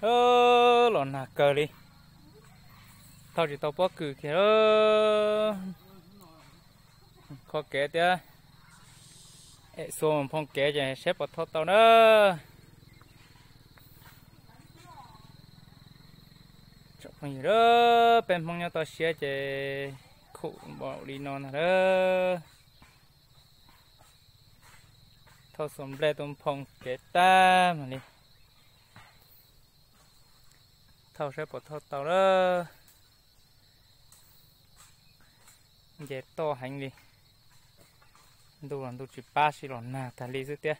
Los nag kawg li, thauj tsis tau pob kws kiag. Kho kev thiab, es xua mus phoo kev ces saib puas thauj tau na. Tsoom phooj ywg, peb Hmoob nyob toj siab ces khum npaum li no ntag na. Thauj xuas nplej tuaj phoo kev tag mam li thauj saib puas thauj tau lawm. Nce toj heev li, ntuj los ntuj tsis pab, sib los nag tag li xwb thiab.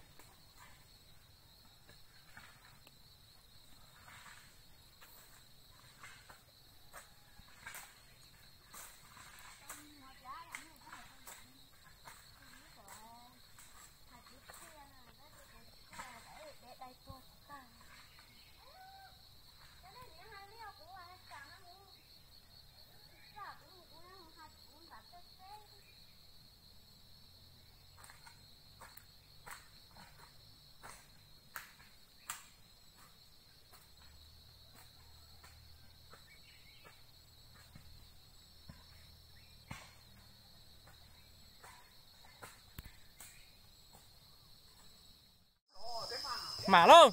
Mam lauj,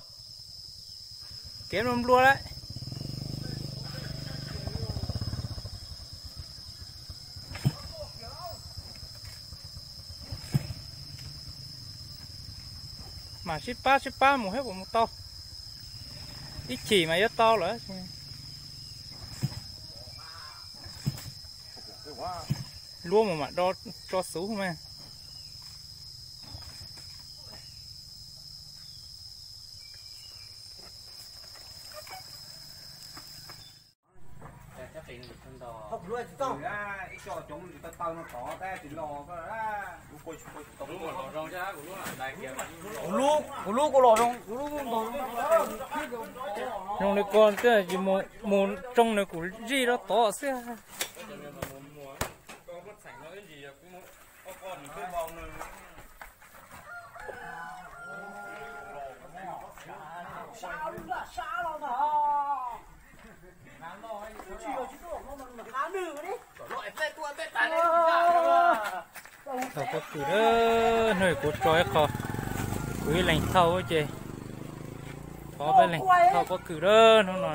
kev nplua nplua lawm. Mas sib pab sib pab mus thiab puas mus tau, ib chim mas yuav tau lawm. Luab mus mam do tso xuv mas. Kuv lub kuv los zoo, kuv lub ntog zoo li ko twb mus tsoo nws kuv zij rau tod xwb. Thauj pob kws, hnub kuv tso ib qho, kuv ib leeg thauj ces thov peb leeg thauj pob kws lawm hnub no.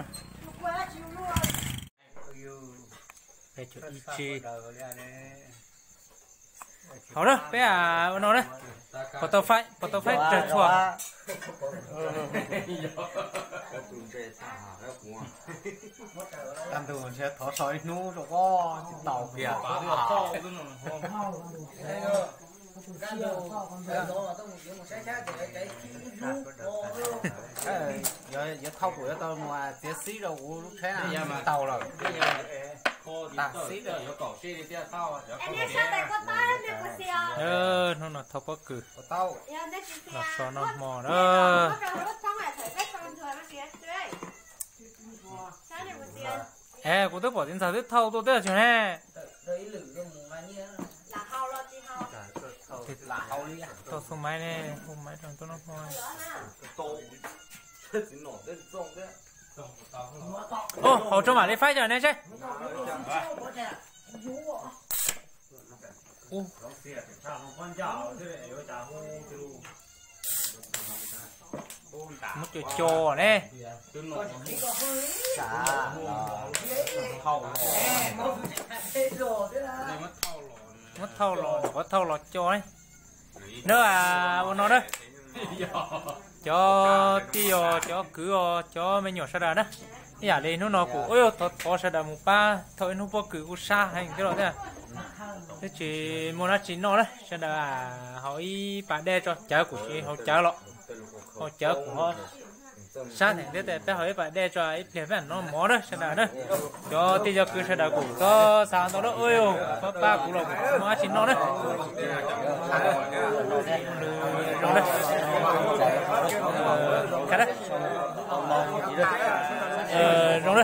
Hauv na peb ua no na, pov tau faib, pov tau faib tsawg txhua. Kaj ntug ntshe thov so ib hnub rau koj tsis tau kiag. Yuav thauj kuv yuav tau mus txiav xib rau kuv lub tsheb tau lawm. Tag xib. Hnub no thauj pob kws los so noj hmo na. Es kuv twb pom txiv ntxawm twb thauj tuaj twb tsis ne. Thauj xub maiv ne, xub maiv rau tuaj noj hmo. Hauv tso mam li faib cov ne seb. Muab co co ne. Muab thauj los, qhov thauj los co ne. Na, ua no na. Cov tij os, cov kwv os, cov me nyuam sawv daws na, ib yam li hnub no kuv thov thov sawv daws mus pab thauj ib hnub pob kws kuj sab heev thiab los thiab. Twb tsis muaj dab tsi noj na, sawv daws haus ib pas dej tso, cawv kuv tsis haus cawv los, haus cawv kuv ho sab heev thiab, peb haus ib pas dej tso ib pliag peb mam noj mov na sawv daws na. Cov tij cov kwv sawv daws kuj txhob xav ntau na, pab pab kuv los kuv tsis muaj dab tsi noj na. Zoo na. Zoo na.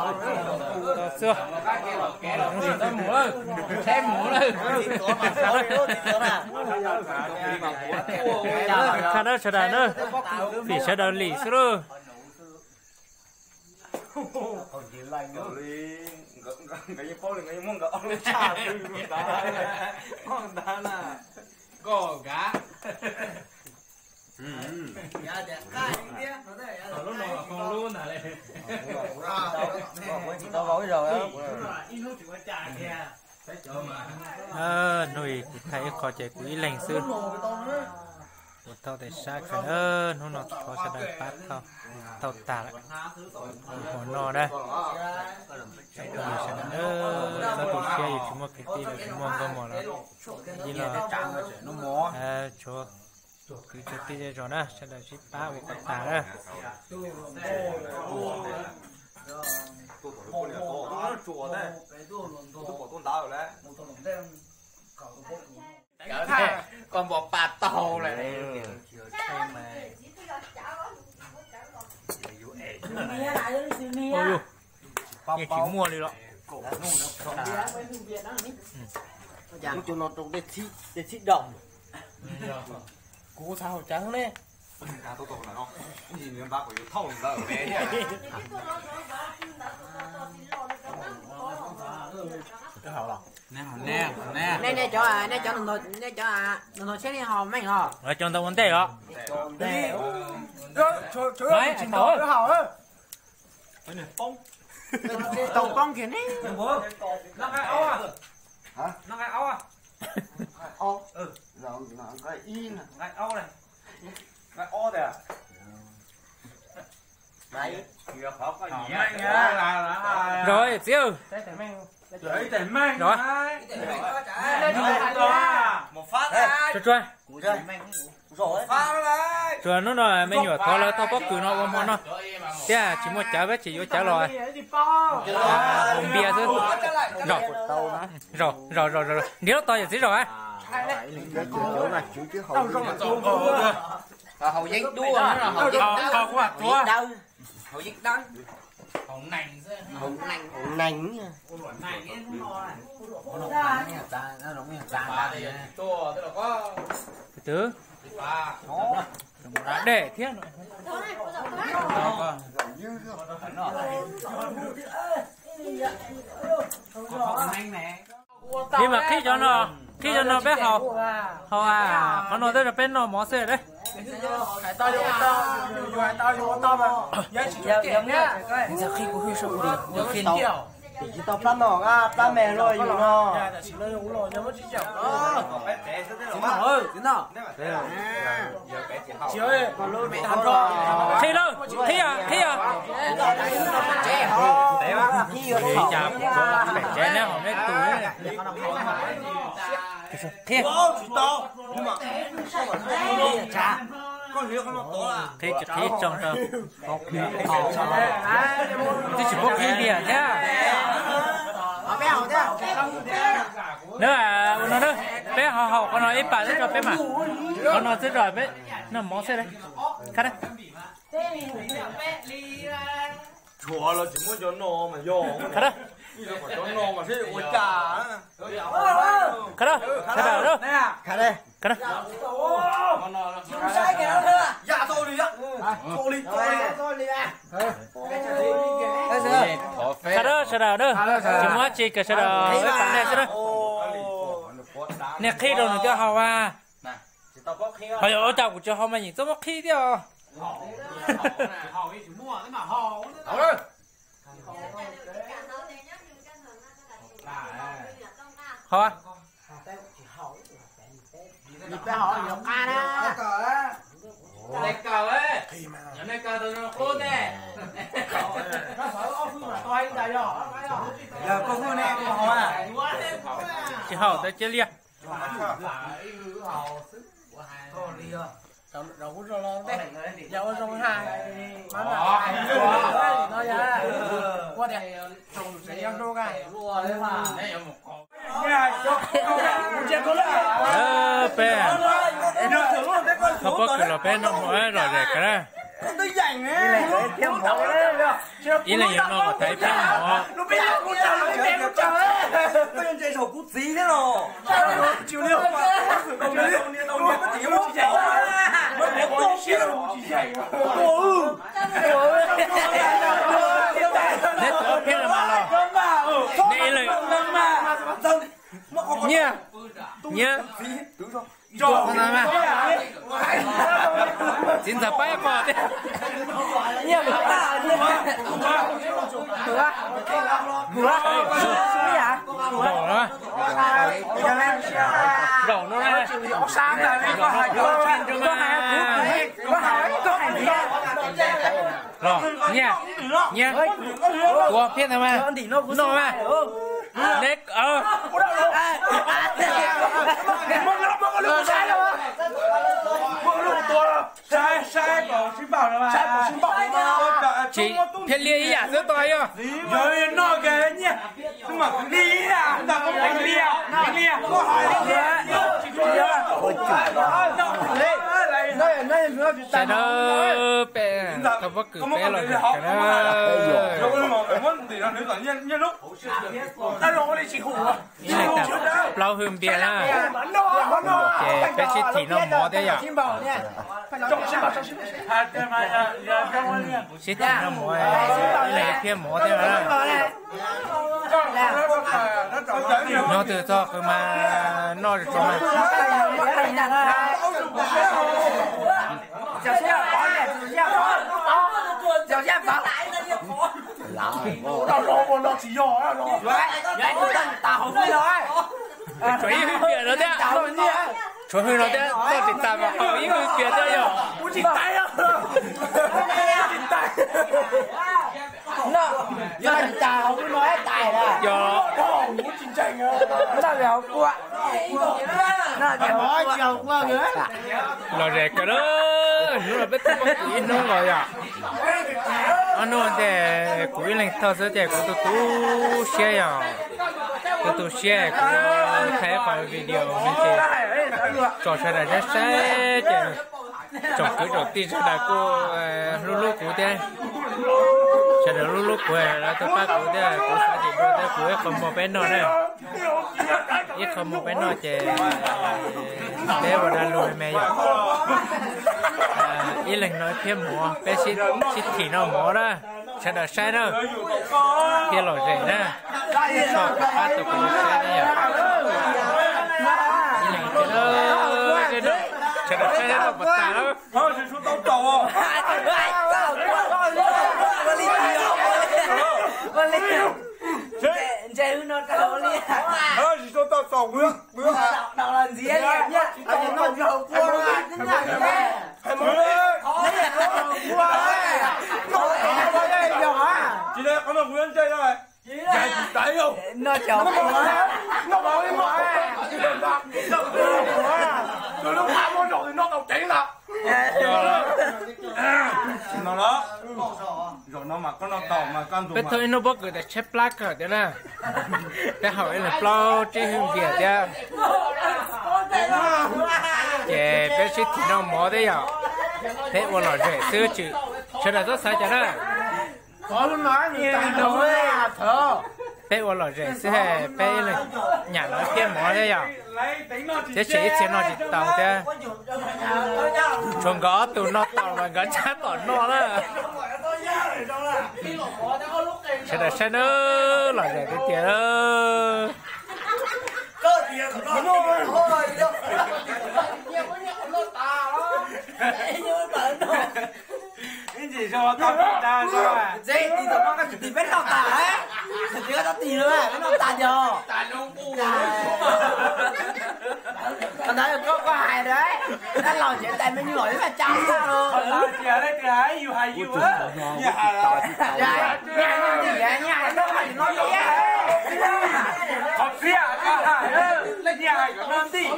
Tau xwb. Kha dawb sawv daws na, fim sawv daws lim xwb lauj. Hnub ib kuv thaij ib qho ces kuv ib leeg xwb. Kuv thaij tej sab kawg, hnub no thov sawv daws pab tau tag lawm. Hmo no na, sawv daws, txhob tu siab, yus tsis muaj kwv tij los tsis muaj nkauj muam los, ib los tshuav kwv tshuav tij zej zos na, sawv daws sib pab ua kom tag na. Koj npau pa taug lawm. Yeej tsis muaj li los. Kuv txhav hauv cawv ne. Nej, nej cov, nej cov, nej cov ntawd tsheb li ho meej os. Cov ntawd ua ntej os. Tsis tau poob kiag ne. Zog txiv. Zog. Tsuag tsuag. Tsuag hnub no me nyuam thov lawv tau pob kws no ua hmo noj thiab tsis muaj cawv peb tsis yuav cawv los. Haus npias xwb. Zog, zog, zog, zog, nrhiav lub tog yawm txiv zog a. Haus yeeb dub, haus yeeb dawb, haus yeeb dawb, haus nees. Kwv tw, dej thiab. Li mas qhib cov no, qhib cov no peb haus, haus qhov no twb rau peb noj mov xwb. Tsis tau plab no, plab me luaj yus no. Qhib lauj, qhib os, qhib os. Li cas kuv pem tsev neb haus neb tus. Qhib, qhib tsis qhib tsoo rau. Twb tsis paub qhib npias thiab. Neb ua no na, peb ho haus qhov no ib pas xwb tso peb mas, qhov no xwb tso peb noj mov xwb. Qhab, tshuav los tsis muab cov no mas yog, qhab, cov no mas seb ua cas. Qhab, qhab, qhab. Qhab dawb sawv daws na, tsis muaj dab tsi, kom sawv daws ib pas ntej xwb na. Nej qhib rau nws thiaj haus as. Ho yog ua cas kuv tsis haus mas yeej txhob muab qhib thiab os. Haus. Tsis haus tau cia li. Peb, thaum pob kws los peb noj mov lom zem kiag na. Ib leeg yuav noj kom tag ib phiab mov. Ntse saum kuv txiv thiab los. Neb tau ob phiab no mas los? Neb ib leeg. Nyiaj, nyiaj. Txiv ntxawm pab ib qho thiab. Nyiaj lwm pab. Zaum no, zaum no na. Los, nyiaj, nyiaj. Tus ob phiab ntawd mas, noj mas. Neb, tsis phiaj liaj ib yam xwb tau yog. Sawv daws peb tau pob kws peb los na. Ib leeg tag plaub hwj npias na. Ces peb sib thim noj mov thiab yom. Sib thim noj mov, ib leeg ib phiab mov thiab na. Nyob twg txog qhov mas noj tsuag mas. Tshuav ib hwj pias no thiab, tshuav hwj no thiab, noj tsis tas mas haus ib hwj pias thiab yog. Yog, lom zem kawg na, hnub no peb tuaj pab kuv ib hnub los yom. Ob hnub ntej kuv ib leeg thauj xwb ces kuv tu tu siab yom. Tu tu siab kuv thaij ib qho video no ces tso sawv daws saib saib ces tsoom kwv tsoom tij sawv daws kuj hlub hlub kuv thiab. Sawv daws hlub hlub kuv, lawv tuaj pab kuv thiab, kuv xav tias dua thiab kuv ib qho muag peb noj na. Ib qho muag peb noj ces peb ua dab lug me yom. Ib leeg noj ib phiab mov, peb sib thim noj mov na. Sawv daws saib na, thiaj lom zem na. Soj kom pab tau kuv saib na yom. Ib leeg thiab, sawv daws saib na, puas tas lawm. Peb thauj ib hnub pob kws tas tshaib plab kawg tiag na. Peb haus ib leeg plaub tsib hwj npias thiab. Ces peb sib thim noj mov thiab yom. Peb ua lom zem xwb tsis, sawv daws txhob xav cas na. Peb ua lom zem xwb, peb ib leeg nyam los ib phiab mov thiab yom. Tiam sis ib txhia noj tsis tau thiab. Tshuav nkawd ob tug noj tau mas nkawd tsab tom noj na. Sawv daws saib na, lom zem tiag tiag. Ib ntsis zoo tau da, ntxim tis tau poj koj tsis tis peb noj tas, tsis tau tis lawm, peb noj tas yog. Qhov ntawd koj hais lawm, dab laug tsev tais me nyuam los yog tsa tag los. Qhov txhia, qhov txhia, noj ntij.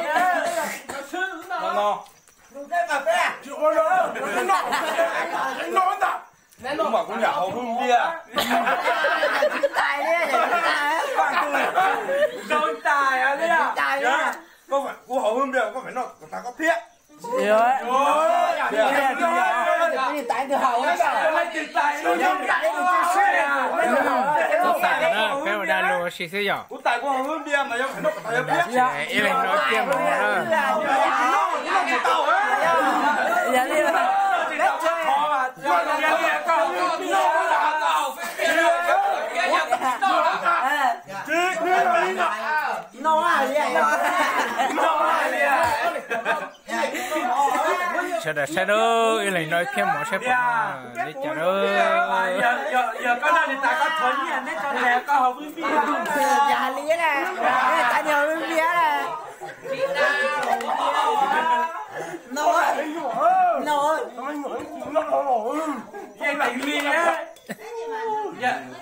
Kuv mam kuv nyam haus lub ntiag. Koj, kuv haus lub ntiag, koj mam noj kom tag koj phiab. Txhob xav na, peb ua dab lug ua si xwb yom. Ib leeg no thiaj mus na. Sawv daws saib na, ib leeg no ib phiab mov saib puas no li cas na.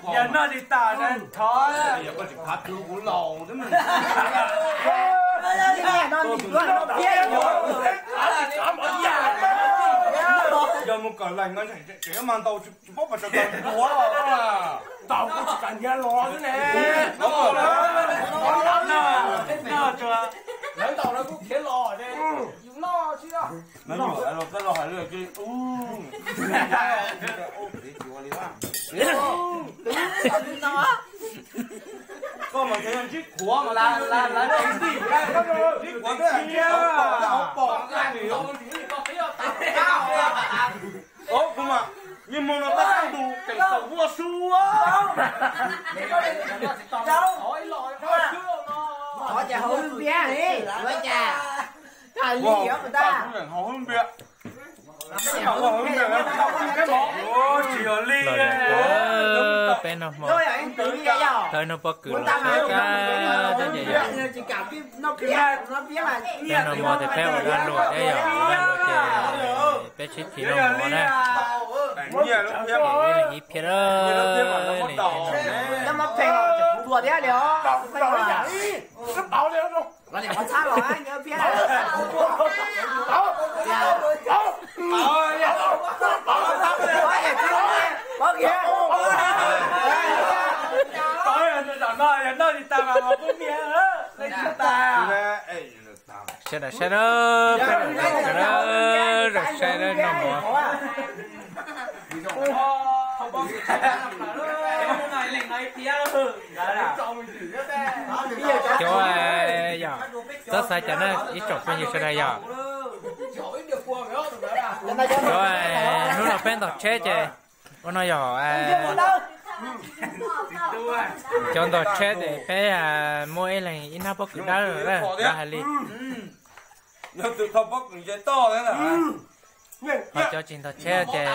Yog noj tsis tas thov. Yog mus kom lees no tseem mas ntaus tsis paub pas tau ntuav los. Ntaus kuv tsis kam nyiav los xwb ne. Lawv ntaus lawv kuj khiav los ne. Yus noj tsis. Los hais lus ua li. Koj mas ntsib qhuav mas ntsib qhuav twb ntsib hauv pom hauv pom. Kuv mas yeej muaj no tab tus keem xaum vuaj su. Qhov ces hauv lwj npiab li, ua cas? Hauv lwj npiab. Tsis yog li. Peb noj hmo, tau ib noj pob kws los sab sab thiab ces yog. Peb noj hmo ces peb ua dab luag thiab yog, ua dab luag ces peb sib thim noj mov na. Ib leeg ib phiab, ib leeg ib phiab. Sawv daws saib na, peb zaum saib na, zaum saib na noj mov. Cov yog txhob xav cas na, ib tsoom phooj ywg sawv daws yog. Cov hnub no peb ntog tsheb ces ua no yog cov ntog tsheb ces peb muab ib leeg ib hnab pob kws dawb, dawb hais li. Ho cov tsis ntog tsheb ces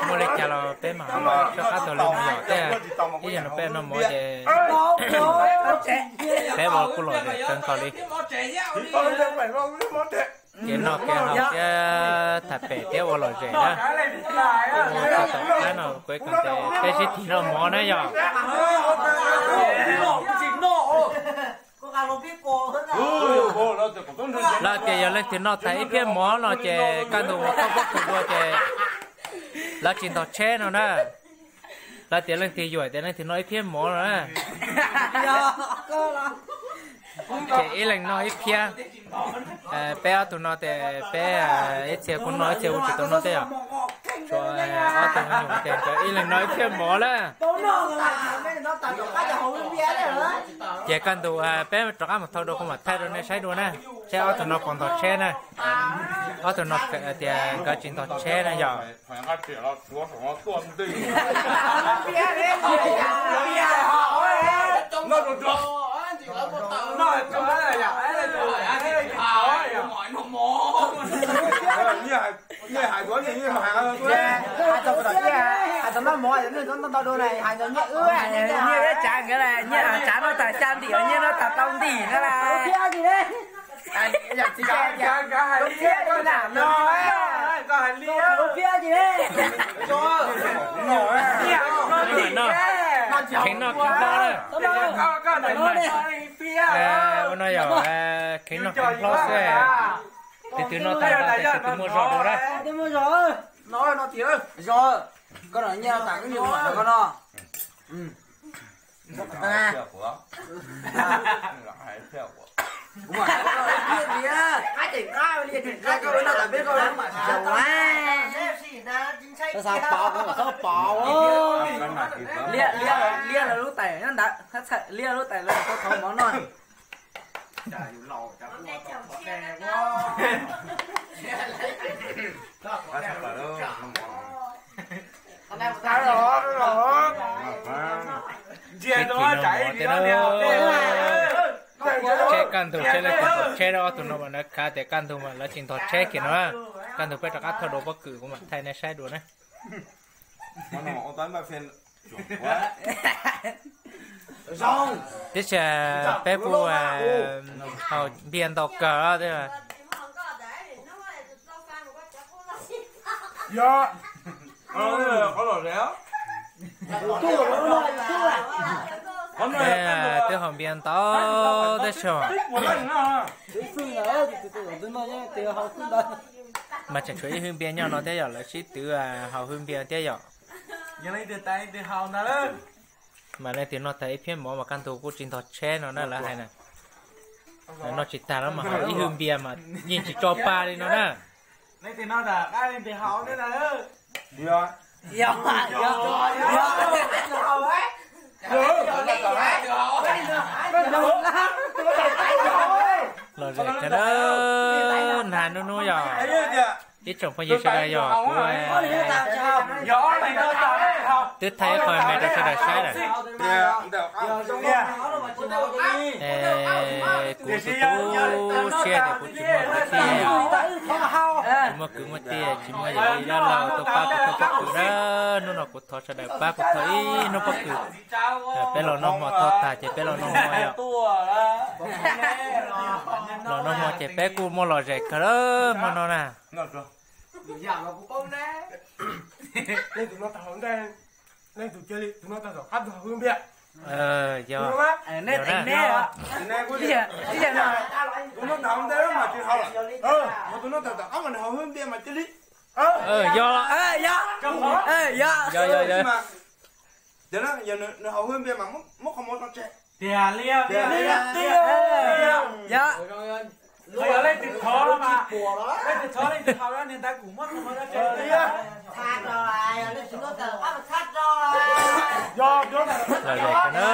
muaj li cas los peb mam rov qab taug lw mus yom. Thiab ib yam no peb noj mov ces peb ua kuj lom zem kawg nkaus li. Kev noj kev haus thiab tham pem thiab ua lom zem na. Ua tau tom qab no kuv ib koom tes peb sib thim noj mov na yog. Lawv tias yog leej twg noj tag ib phiab mov no ces kaj ntug mus thauj pob kws dua ces lawv tsis ntog tsheb no na. Lawv tias leej twg yuam tias leej twg noj ib phiab mov no na. Ces ib leeg noj ib phiab. Peb ob tug no ces peb ib txhia kuj noj ib txhia kuj tsis tau noj thiab yom. Tshuav ob tug me nyuam ces nkawd ib leeg noj ib phiab mov na. Ces kaj ntug peb rov qab mus thauj dua kuv mam thaij rau nej saib dua na. Saib ob tug no puas ntog tsheb na. Ob tug no tias nkawd tsis ntog tsheb na yog. Hais txog noj mov, hais txog noj dua na, hais txog nyiaj wb, nyiaj wb tsav nkawd na, nyiaj tsav noj tag xya ntim, nyiaj noj tag tau ntim na las. Kheev noj kheev hlob na. Ua no yog kheev noj kheev hlob xwb. Tus twg noj tag tus twg muaj zog dua na. Koj no nyiaj tas wb nyuam no. Xav pov kuv mam txhob pov. Liab, liab, liab lawv lub tais nyob ntawd, liab lub tais lawv tau thov mov noj. Tsheb kaj ntug tsheb lawv tsis ntog tsheb, ob tug no mas lawv khav tias kaj ntug mas lawv tsis ntog tsheb kiag no. Kaj ntug peb rov qab thauj dua pob kws kuv mam thaij nej saib dua na. Tib si peb kuj haus npias ntau kawg os. Twb haus npias ntau tib si. Mas tseem tshuav ib hwj npias nyob no thiab yom, lawv sib twv haus hwj npias thiab yom. Mas leej twg noj tag ib phiab mov mas kaj ntug kuj tsis ntog tsheb no na lawv hais na. Noj tsis tag lawm mas haus ib hwj npias mas yeej tsis tso pa li no na. Los zem kawg na, nag hnub hnub yog ib tsoom phooj ywg sawv daws yog kuv twb thaij ib qho me rau sawv daws saib lawm. Kuv tus tub siab tias kuv tsis muaj kwv tij, tsis muaj kwv muaj tij, tsis muaj yawm yij dab laug tuaj pab kuv thauj pob kws na. Hnub no kuv thov sawv daws pab kuv thauj ib hnub pob kws. Peb los noj hmo thauj tag ces peb los noj hmo yom. Los noj hmo ces peb kuj muaj lom zem kawg hmo no na. Yog, yog, yog, yog, yog. Tiag li, tiag li. Yog leej twg thov mas, leej twg thov leej twg haus niag ntawd kuv muab tus no. Lom zem kawg na,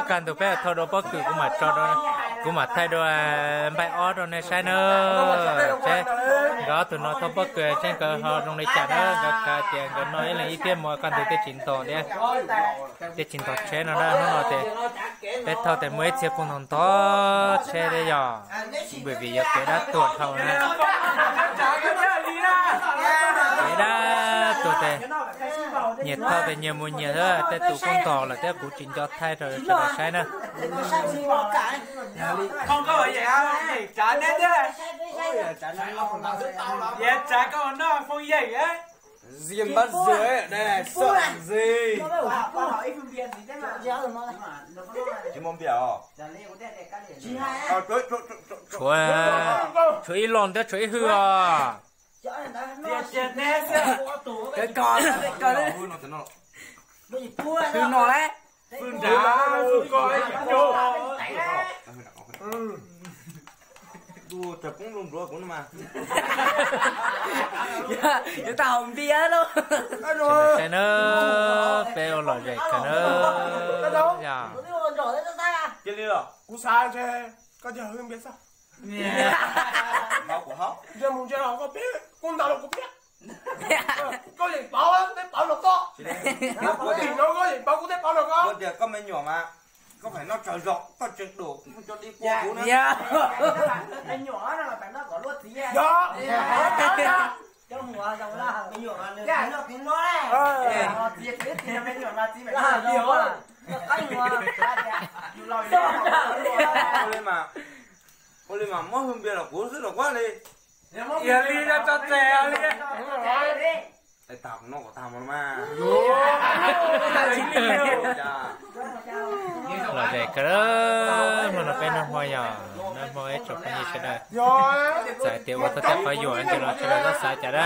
kaj ntug peb thauj dua pob kws kuv mam tso, kuv mam thaij dua npaij ob rau nej saib na. Seb nkawd ob tug no thauj pob kws seb nkawd ho zoo li cas na, nkawd khav tias nkawd noj ib leeg ib phiab mov kaj ntug thiaj tsis ntog thiab. Thiaj tsis ntog tsheb no na, hnub no ces peb thauj tes muaj ib txhia kuj ntog ntog tsheb thiab yog, vim vim yog kev dab tuag dhau na. Kev dab tuag tes nyias thauj tes nyias mus nyias xwb, tej tus kuj ntog lawm thiab kuv tsis nco thaij rau sawv daws saib na. Tshuav, tshuav ib lon thiab tshuav ib hwj os. Hwj no lawm. Yuav tau haus npias lauj. Saib na, peb ua lom zem kawg na. Kuv xav ntshe koj cia hwj npias xwb. Ntshe mus ntshe los koj peb kuj ntau los kuv peb. Koj yeem pauv tej pauv los koj. Kuv tim no koj yeem pauv kuv tej pauv los koj. Tias koj me nyuam mas koj pheej noj tsawg zog koj tseem dum, koj tseem di kua kuv na. Ua li mas muab hwj npias los kuv xwb los kuab li. Yog li no tso tes li. Tag no kom tag mus mas. Lom zem kawg, hmo no peb noj hmo yog noj hmo ib tsoom phooj ywg sawv daws. Txawm tias ua tau tej qhov yuam ces los sawv daws txhob xav cas na.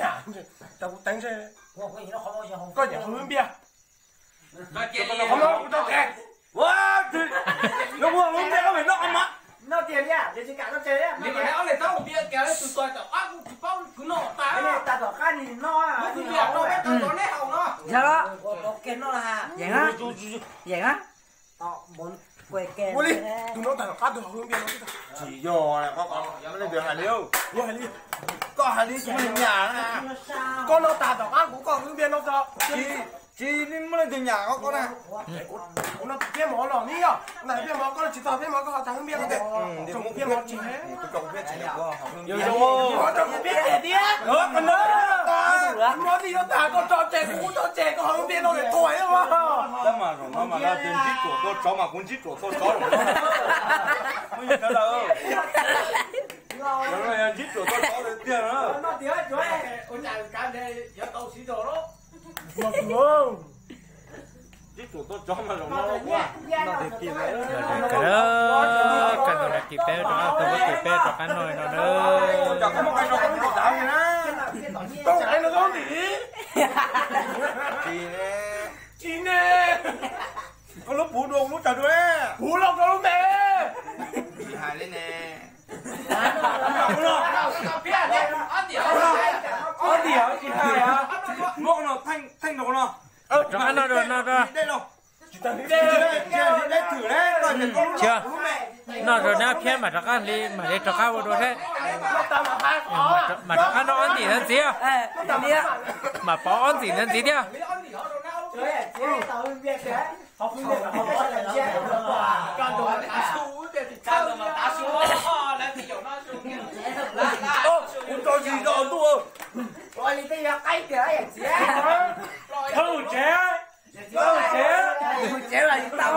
nyam, rau kuv teev seb koj nyiam qhov wb npiaj. Qhov no kuv tau qhia. Ua, no kuv ua lub npiaj koj pem noj qhov mas. Noj tiag tiag, ces tsis kam noj tseg li. Nim no ob leeg tau npiaj kiag tus tuag tom qab kuv tsis paub kuv noj tas. Nim no, yeem na, yeem na. Ua li, tus no tag tom qab tus haus wb npiaj no. Tsis yog, koj hais li, koj hais li kuv nyam na. Koj no tag tom qab kuv koj wb npiaj no tso. Tsis, tsis muaj leej twg nyam koj na. Kuv no peb mov los ni yog, na peb mov koj tsis tau peb mov koj tag wb npiaj no. Tsoom peb mov tsis, kuv tsoom peb tsis, kuv tsoom peb tiag tiag. Mov tij no tag koj tso tseg kuv tso tseg koj haus wb npiaj no es thuam mas. Tab mas zaum no mas no ces ntsib tsuam tua tsov mas kuv ntsib tsuam tua tsov zaum no. Muaj ib sawv daws, zaum no yog ntsib tsuam tua tsov tiag na. Ntsib tsuam tua tsov mas zaum no. Kaj ntug na kis peb rov qab, tus kis peb rov qab noj no na. Tsis ne, koj lub puv dua kuv lub tsawg dua ne. Puv los koj lub npe. Tsis hais li ne. Ob diam tsis hais, muab no theej rau no. Rov qab noj dua, noj dua. Noj rau nab phiab mam rov qab li, mam li rov qab ua dua thiab. Mam rov qab noj ob ntxim ntawd ntxiv, mam pauv ob ntxim ntawd ntxiv thiab. Kuv tso zis rau ntuj. Thawj tsev, thawj tsev, tsev los tau.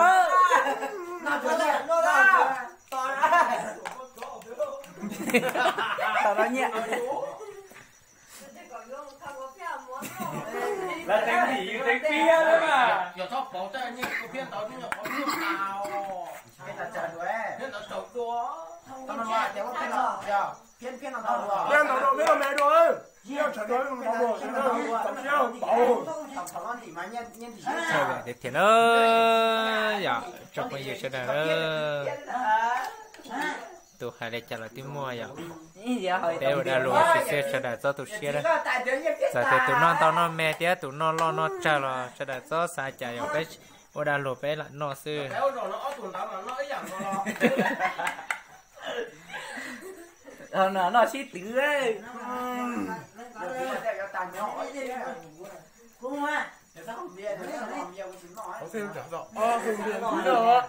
Tau no nyiaj. Lawv teev tim yus teev tiag li mas. Peb ntaus dua, peb ntaus me dua. Thiab na, yog tsoom phooj ywg sawv daws, tus hais li cas los twb muaj yom. Peb ua dab laug sim xyuas sawv daws txob tu siab na. Txawm tias tus noj ntau noj me thiab tus noj loj noj tsawg los sawv daws txhob xav cas yom, peb ua dab laug peb lam noj xwb. Noj sib twv.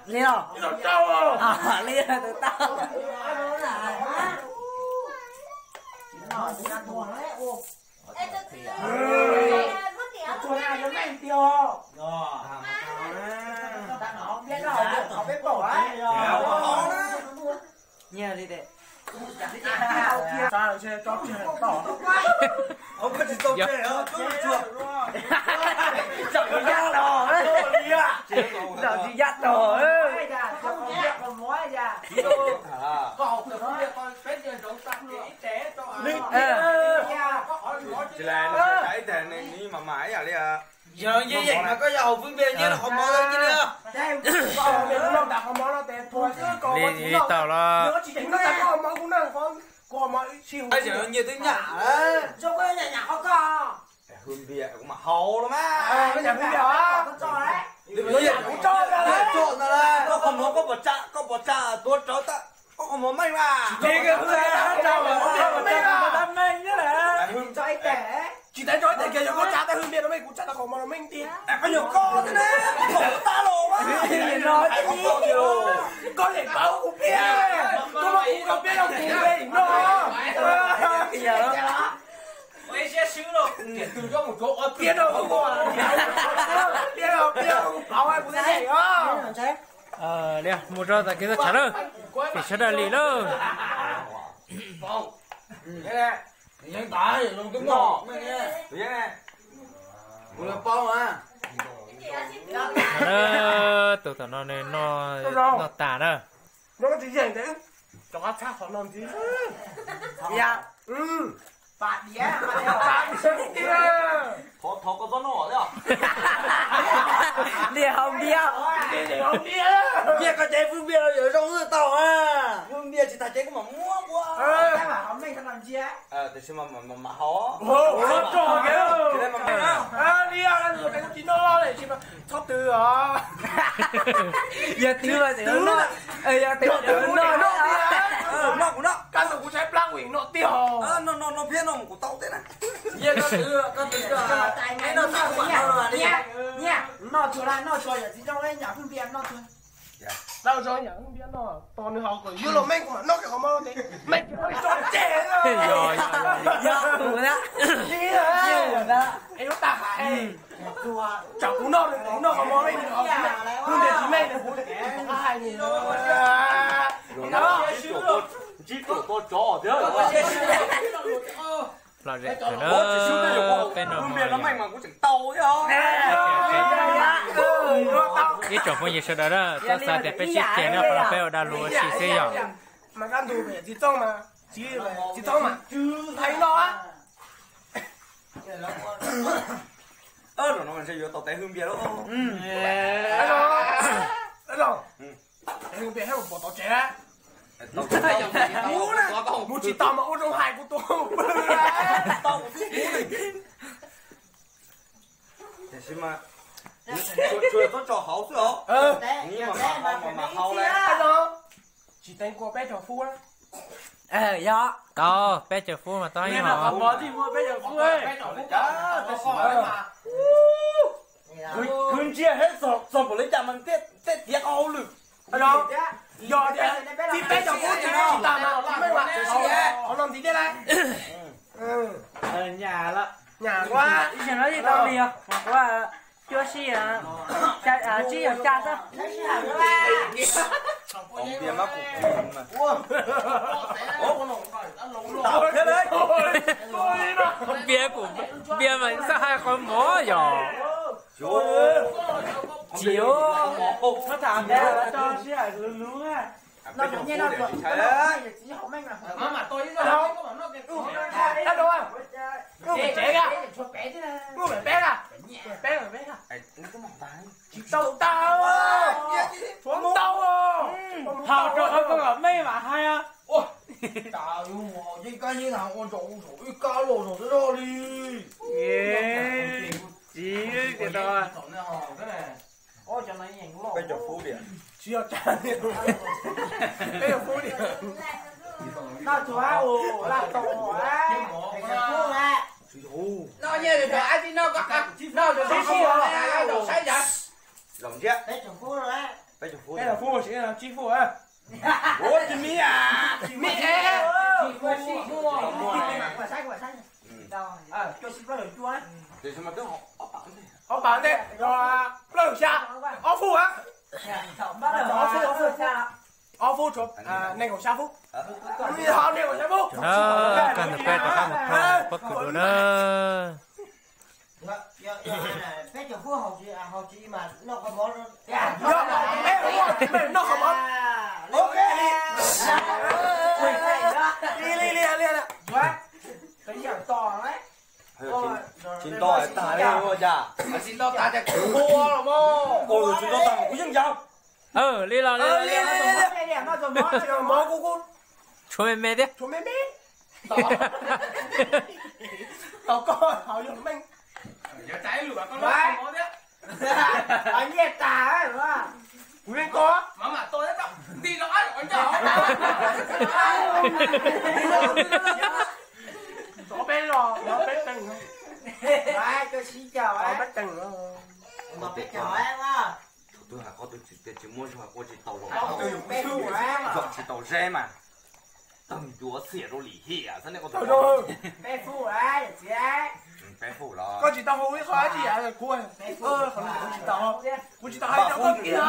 Li no, li no tus tau. Nyiaj li tes. Zaum tsis yaj tog, zaum tsis yaj tog. Tsis li, ib tag nws mam mam ib yam li. Yog yeej yeej mas koj yog haus fwj npias nyiaj qhov mov li. Li tau los. Nyiaj twb nyam. Fwj npias kuv mam haus los mas. Koj qhov mov koj pom tsa, koj pom tsa tuav rawv tag, koj qhov mov meej mas. Tsis teev rau ib teg kiag, yog koj tsa tab fwj npias no meej, kuv tsa tau qhov mov no meej tiag. Koj yog koj thiab na, koj thaum tab los mas. Koj yeem paub kuv piab, koj muab kuv rau piab rau kuv li no. Piab rau kuv, piab rau, piab rau kuv paub kuv yeem os. Li mus rau txoj kev tuaj tshav lawm. Pem sawv daws li lawm. Tus tom no nws noj tas na. Li hau npias. Npias koj caiv fwj npias los yuav zoo wb tau a. Fwj npias tsis tas ces kuv mam muab ua. Tiam sis mas mam haus. Tsis no txhob twv os. Yog twv mas twv no, yog twv no, noj kuv noj. Kab ntawd kuv saib plab kuv yeej noj tiag. Noj noj noj phiab no kuv tau thiab na. Noj tsuag la, noj tsuag yawm txiv zoo nyam fwj npias noj tsuag. Tau zoo nyam fwj npias no tos nws haus kom ywg los meej kuv mam noj kiag qhov mov tes. Meej kiag tso tseg. Yog kuv na. Es lub tag hais tsam kuv noj nws, kuv noj qhov mov meej nws haus, kuv ntias tsis meej nws kuv tsis tau qab hais nws. Ntsib tuam tau tsov thiab. Los zem kawg na, peb no ib tsoom phooj ywg sawv daws na, txhob xav tias peb sib ceg na, qhov no peb ua dag lug ua si xwb yog. Mas kab ntug txiv txooj mas, txiv txooj mas, hais no. Zaum no ntshe yuav tau tes hwj npias lawm. Tes hwj npias thiab pom tau tsev. Mus tsis tau mas ua zoo hais kuv tus pw. Tiam sis mas tsuas txhob tso hauv xwb os. Mas haus mas haus lawm. Tsis teev kua peb caug fub. Yog tau peb caug fub mas tau ib hom. Khwv ntsia thiab txog npaum li cas mas tej tiav qhov hauj lwm. Yog tias txij peb caug fub ces tsis tas mas tsis meej mas, qhov no ntxiv thiab lauj. Nyam lawm. Nyam ua ib zaug no tsis tau li os, mas kuv cuab sib tsib yog xya xwb. Npias kuv, npias mas xav hais qhov mov yog. Tsis, muab tham npias tso sib hais lus lus. Tsis tau tau, tshuav ntau. Haus rau qhov koj kom meej mam hais. Yeej kab yeej hais ua zaum zaum ib kab los zaum li. Tsis tias tau. Peb caug fub diam. Tsis yog tsab, peb caug fub diam. Noj tsuag, laj tau, noj nyiaj, noj tib noj, noj tib fub, saib ntag. Peb caug fub, peb caug fub, tsib fub. Ua tsis mi, mi es. Ob phav ntej, plaub xya, ob fub a. Ob fub, ob fub, ob fub, tshuav nees nkaum xya fub. Ho nees nkaum xya fub. Koj nrog peb rov qab mus thov pob kws dua na. Peb caug fub haus tsis mas noj qhov mov. Noj qhov mov. Li li li li. Tsis nto tag li ua cas. Tsis nto tag cas kuv ua los mas. Tsis nto tag kuv yeej yog. Li los li. Mov kuv kuv tshuav me me thiab. Tau koj haus yog meej. Nyiaj tag. Kuv yeej koj. Rov peb los, rov peb teeg. Rov peb teeg. Thaum twg hais qhov twg tsis muab zog ua tsis tau los, zog tsis tau zeb mas. Tawg ncuav xiam rau lim hiam xwb ne. Peb fub, peb fub los. Koj tsis tau hu ib qho dab tsi kuv, kuv tsis tau, kuv tsis tau hais rau koj kiag.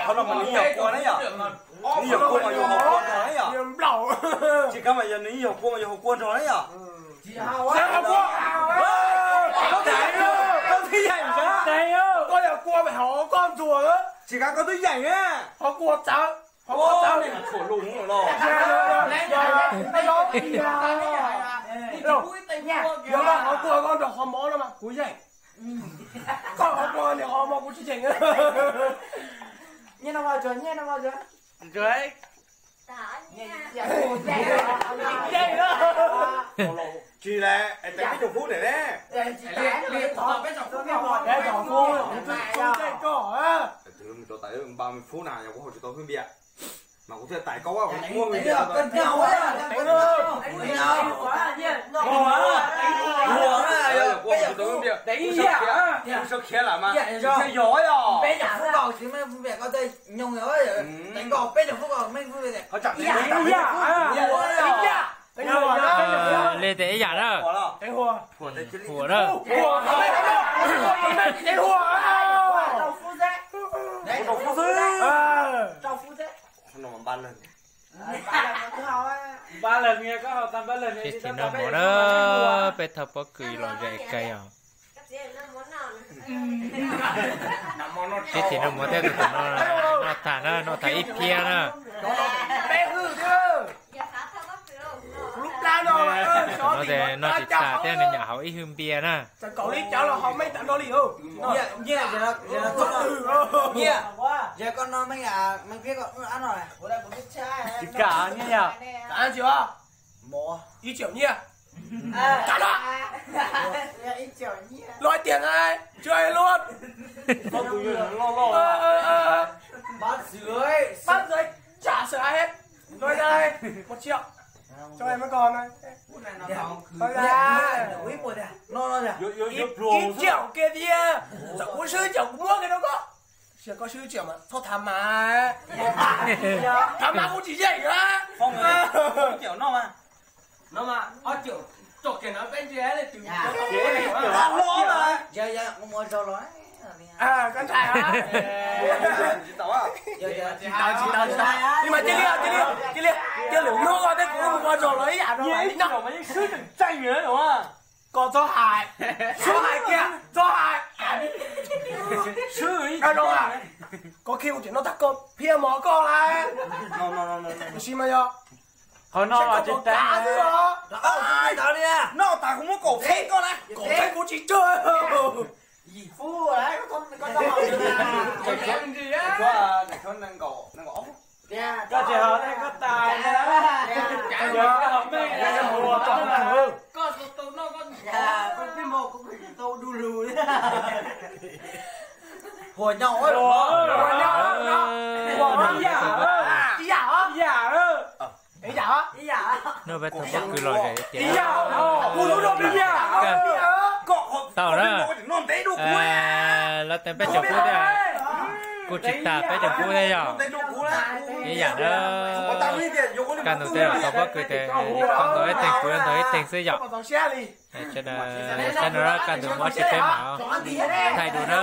Qhov no mas nws ib yog kua na yom? Nws ib yog kua mas yus haus kua nrog na yom? Tsis kav mas yog nws ib yog kua mas yus haus kua nrog na yom? Koj twb yeem, koj yog kua mas haus koj ntuag, tsis kav koj twb yeem na. Haus kua txawv, haus kua txawv. Yog haus kua koj nrog qhov mov no mas kuv yeem. Koj haus kua nrog qhov mov kuv tsis yeem. Tsis le, tes peb caug fub ntawm ne. Peb caug fub, kuv twb txog caij koj. Tus npaj me fub na yog kuv haus tsis tau hwj npias, mas kuv thiaj tais koj, kuv muab hwj npias. Kuv sawv khiav lawm mas thiaj yog yog. Li tes ib yam na. Huam na. Tib thim noj mov na, peb thawj pob kws los zem kawg os. Tib thim noj mov thiab tus tom no noj tag na, noj tag ib phiab na. Noj tsis tas thiab nws nyam haus ib hwj npias na. Tsis kam nyiaj yom? Ib triệu nyiaj. Cov no, lo tiag na, chưa ai luôn. Bác Dưới trả sửa hết. Nói đây, một triệu. Cho em với con đây. Thôi ra. Ít, ít triệu kia đi. Chọn của sứ chọn của mua cái đó có. Sửa có sứ triệu mà. Thôi thả mà. Thả mà cũng chỉ vậy hả? Phong kiểu nó mà. Nó mà có kiểu trò kiểu nó bên dưới ấy là từ Ua, ua zog los. Koj ntshai hả? Tsis tau, tsis tau, tsis tau. Nhưng mà cia li, cia li, cia li. Cia lwm hnub koj thiab kuv mus ua zog los ib yam no. Ib no mas yeej swb tseem tseem lawm. Koj txhob hais, txhob hais kiag, txhob hais. Koj khi mus tseem no tag koj phiaj mov koj lawm. Tab sis mas yog qhov no tsis tas xwb os. Noj tas kuv muab kaum txheeb koj na. Kaum txheeb kuv tsis tsawg. Koj tsis haus ne koj tas, koj haus meej mus ua tau. Koj tus tus noj koj tus pib mog kuv tau du lug li. Huas nyob, huas nyob, huas ib yam, ib yam, ib yam. Noj peb tug pob kws los zem tias tau na. Lawv teem peb caug fub thiab, kuj tsis tas peb caug fub thiab yog ib yam na. Kaj ntug tej tau pob kws ces koj ntaus ib teeg kuv ntaus ib teeg xwb yom. Saib no kaj ntug muab tsis peb mam thaij dua na.